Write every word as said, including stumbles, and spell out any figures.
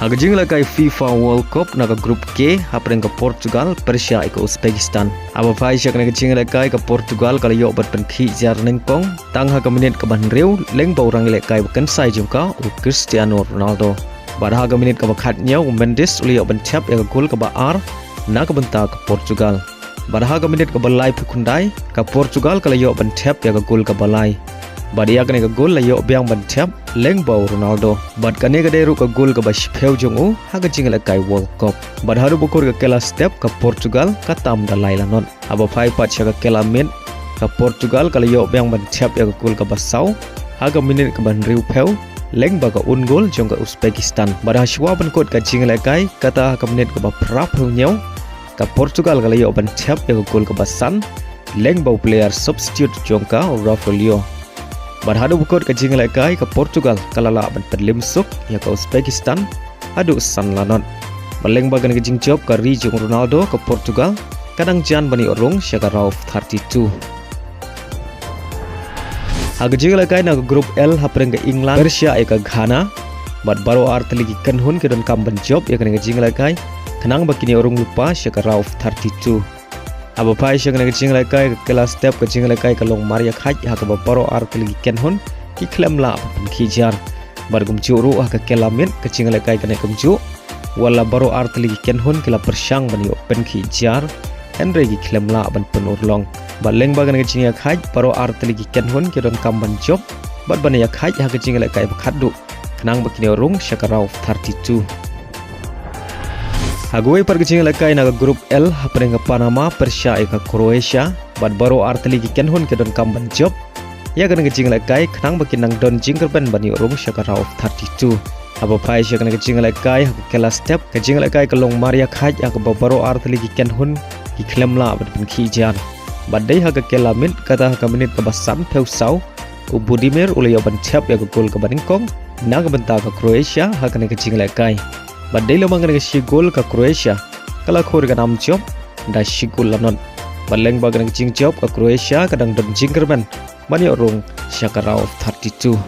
Ha ka jinglehkai FIFA World Cup na ka Group K, hapdeng ka Portugal pyrshah ïa ka Uzbekistan. Haba phai sha kane ka jinglehkai, ka Portugal ka la ïoh ban pynkhih jar nyngkong tang ha ka minit kaba hynriew, lyngba u rangïalehkai ba kynsai jong ka, u Cristiano Ronaldo. Bad ha ka minit kaba khathynñiew, u Mendes u la ïoh ban thep ïa ka gol kaba ar na ka bynta ka Portugal. Bad ha ka minit kaba laiphew khyndai, ka Portugal ka la ïoh ban thep ïa ka gol kaba lai. Bad ïa kane ka gol la ïoh biang ban thep lyngba u Ronaldo. Bad kane ka dei ruh ka gol kaba shiphew jong u ha ka jinglehkai World Cup. Bad haduh ba kut ka kylla step, ka Portugal ka tam da lai lanot. Haba phai pat sha ka kylla miet, ka Portugal ka la ïoh biang ban thep ïa ka gol kaba saw ha ka minit kaba hynriewphew, lyngba ka own goal jong ka Uzbekistan. Bad ha shuwa ban kut ka jinglehkai, kata ha ka minit kaba phraphew hynñiew, ka Portugal ka la ïoh ban thep ïa ka gol kaba san, lyngba u player substitute jong ka, u Rafael Leao. Bad haduh ba kut ka jinglehkai, ka Portugal ka la lah ban pynlip suk ïa ka Uzbekistan haduh san lanot. Bad lyngba kane ka jingjop ka ri jong u Ronaldo, ka Portugal ka dang jan ban ïoh rung sha ka round of thirty-two. Ha ka jinglehkai na ka Group L, hapdeng ka England pyrshah ïa ka Ghana. Bad baroh artylli ki kynhun ki donkam ban jop ïa kane ka jinglehkai khnang ba kin ïoh rung lypa sha ka round of thirty-two. Haba phai sha kane ka jinglehkai, ka kylla step ka jinglehkai ka long marïakhait, ha kaba baroh artylli ki kynhun ki khlem lah ban pynkhih jar. Bad kumjuh ruh ha ka kylla miet ka jinglehkai ka neh kumjuh, wat la baroh artylli ki kynhun ki la pyrshang ban ïoh pynkhih jar, hynrei ki khlem lah ban pynurlong. Bad lyngba kane ka jingïakhait, baroh artylli ki kynhun ki donkam ban jop bad ban ïakhait ha ka jinglehkai ba khatduh khnang ba kin ïoh rung sha ka round of thirty-two. Ha kawei pat ka jinglehkai na ka Group L, hapdeng ka Panama pyrshah ïa ka Croatia. Bad baroh artylli ki kynhun ki donkam ban jop ïa kane ka jinglehkai khnang ba kin nang don jingkyrmen ban ïoh rung sha ka round of thirty-two. Haba phai sha kane ka jinglehkai ha ka kylla step, ka jinglehkai ka long marïakhait, ha kaba baroh artylli ki kynhun ki khlem lah ban pynkhih jar. Bad dei ha ka kylla miet, kata ha ka minit kaba sanphew saw, u Budimir u la ïoh ban thep ïa ka gol kaba nyngkong na ka bynta ka Croatia ha kane ka jinglehkai. Bad dei lem ha kane ka shi gol, ka Croatia ka la khur ka nam jop da shi gol lanot. Bad lyngba kane ka jingjop, ka Croatia ka dang don jingkyrmen ban ïoh rung sha ka round of thirty-two.